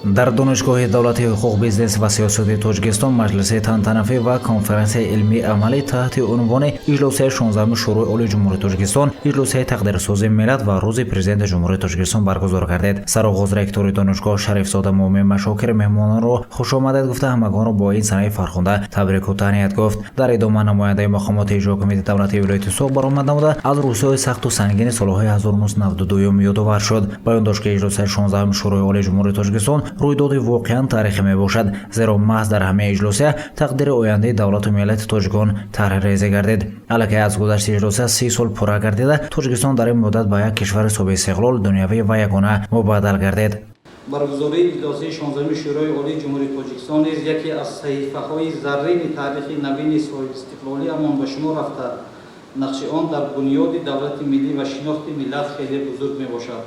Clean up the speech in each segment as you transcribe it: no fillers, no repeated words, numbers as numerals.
Дар Донишгоҳи давлатии ҳуқуқ, бизнес ва сиёсати Тоҷикистон маҷлиси тантанавӣ ва конференсияи илмии амалӣ таҳти унвони «Иҷлосияи 16-уми Шӯрои Олии Ҷумҳурии Тоҷикистон: иҷлосияи тақдирсози миллат ва Рӯзи Президенти Ҷумҳурии Тоҷикистон» баргузор гардид. Сароғоз ректори донишгоҳ Шарифзода Муъмин Машокир меҳмононро хушомадед гуфта, ҳамагонро бо ин санаи фархунда табрику таҳният гуфт. Дар идома намояндаи мақомоти иҷрокумитаи давлатии вилояти Суғд баромад намуда, аз рӯзҳои сахту сангини солҳои 1992 ёдовар шуд. Баён дошт, ки иҷлосияи 16-уми Шӯрои Олии Ҷумҳурии Тоҷикистон рӯйдоди воқеан таърихӣ мебошад, зеро маҳз дар ҳамаи иҷлосия тақдири ояндаи давлату миллати тоҷикон таҳриррезӣ гардид. Аллакай аз гузашти иҷлосия 30 сол пурра гардида, Тоҷикистон дар ин муддат ба як кишвари соҳибистиқлол, дунявӣ ва ягона мубаддал гардид. Баргузории иҷлосияи 16-уми Шӯрои Олии Ҷумҳурии Тоҷикистон низ яке аз саҳифаҳои заррини таърихи навини соҳибистиқлолиамон ба шумор рафта, нақши он дар бунёди давлати миллӣ ва шинохти миллат хеле бузург мебошад.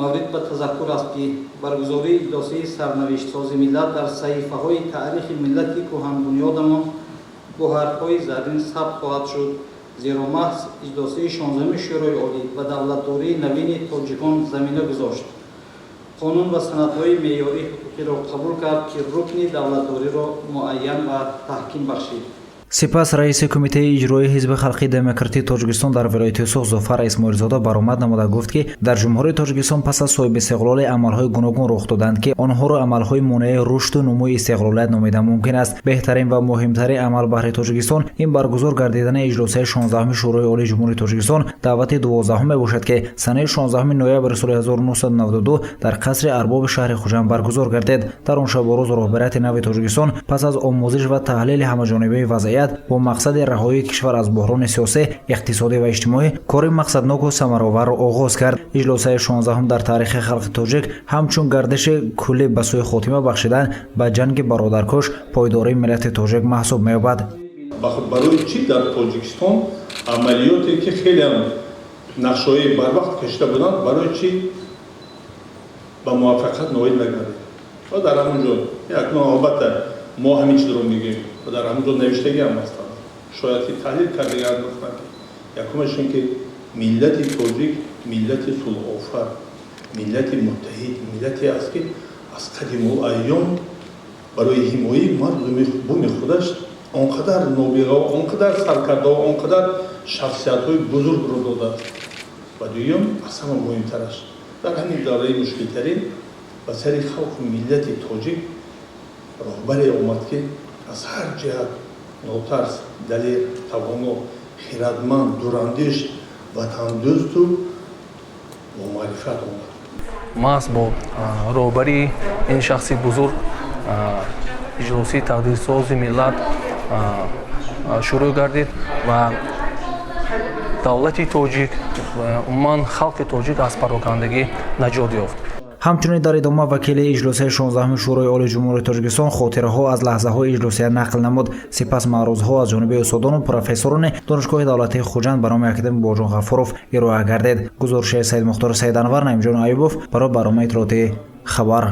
Маврид ба тазаккур аст, ки баргузории иҷлосияи сарнавиштсози миллат дар саҳифаҳои таърихи миллати кӯҳанбунёдамон бо ҳарфҳои заррин сабт хоҳад шуд, зеро маҳз иҷлосияи 16-уми Шӯрои Олӣ ба давлатдории навини тоҷикон замина гузошт, қонун ва санадҳои меъёрии ҳуқуқиро қабул кард, ки рукни давлатдориро муайян ва таҳким бахшид. Сипас раиси Кумитаи иҷроии Ҳизби халқии демократии Тоҷикистон дар вилояти Суғд Зуфар Исмоилзода баромад намуда гуфт, ки дар Ҷумҳурии Тоҷикистон пас аз соҳибистиқлолӣ амалҳои гуногун рух доданд, ки онҳоро амалҳои монеаи рушду нумӯи истиқлолият номида мумкин аст. Беҳтарин ва муҳимтарин амал баҳри Тоҷикистон ин баргузор гардидани иҷлосияи 16-уми Шӯрои Олии Ҷумҳурии Тоҷикистон, даъвати 12-ум мебошад, ки санаи 16 ноябри соли 1992 дар Қасри арбоби шаҳри Хуҷанд баргузор гардид. Дар он шабу рӯз роҳбарияти нави Тоҷикистон пас аз омӯзиш ва таҳлили ҳамаҷонибаи вазъият бо мақсади раҳоии кишвар аз буҳрони сиёсӣ, иқтисодӣ ва иҷтимоӣ кори мақсадноку самароварро оғоз кард. Иҷлосияи 16-ум дар таърихи халқи тоҷик ҳамчун гардиши куллӣ ба сӯи хотима бахшидан ба ҷанги бародаркуш, пойдории миллати тоҷик маҳсуб меёбад. Барои чӣ дар Тоҷикистон амалиёте, ки хелеам нақшаҳои барвақт кашида буданд, барои чӣ ба муваффақият ноил нагардид? Ва дар ҳамон ҷо акнун, албатта, мо ҳамин чизро мегӯем ва дар ҳамон ҷо навиштагиам ҳастанд, шояд ки таҳлил кардагиам гуфтанд, ки якумаш ин ки миллати тоҷик миллати сулҳофар, миллати муттаҳид, миллате аст, ки аз қадимул айём барои ҳимояи мардуми буми худаш он қадар нобиғао, он қадар саркардаҳо, он қадар шахсиятҳои бузургро додааст. Ва дуюм, аз ҳама муҳимтараш, дар ҳамин давраи мушкилтарин ба сари халқу миллати тоҷик роҳбаре омад, ки аз ҳар ҷиҳат нотарс, далер, тавоно, хирадманд, дурандеш, ватандӯсту бомаърифат омад. Маҳз бо роҳбарии ин шахси бузург иҷлосии тақдирсози миллат шурӯъ гардид ва давлати тоҷик ва умуман халқи тоҷик аз парокандагӣ наҷот ёфт. Ҳамчунин дар идома вакили иҷлосияи 16-уми Шӯрои Олии Ҷумҳурии Тоҷикистон хотираҳо аз лаҳзаҳои иҷлосия нақл намуд. Сипас маърузҳо аз ҷониби устодону профессорони Донишгоҳи давлатии Хуҷанд ба номи академик Бобоҷон Ғафуров ироа гардид. Гузориши Саидмухтори Саиданвар, Наимҷон Аюбов барои барномаи иттилоотии «Хабар».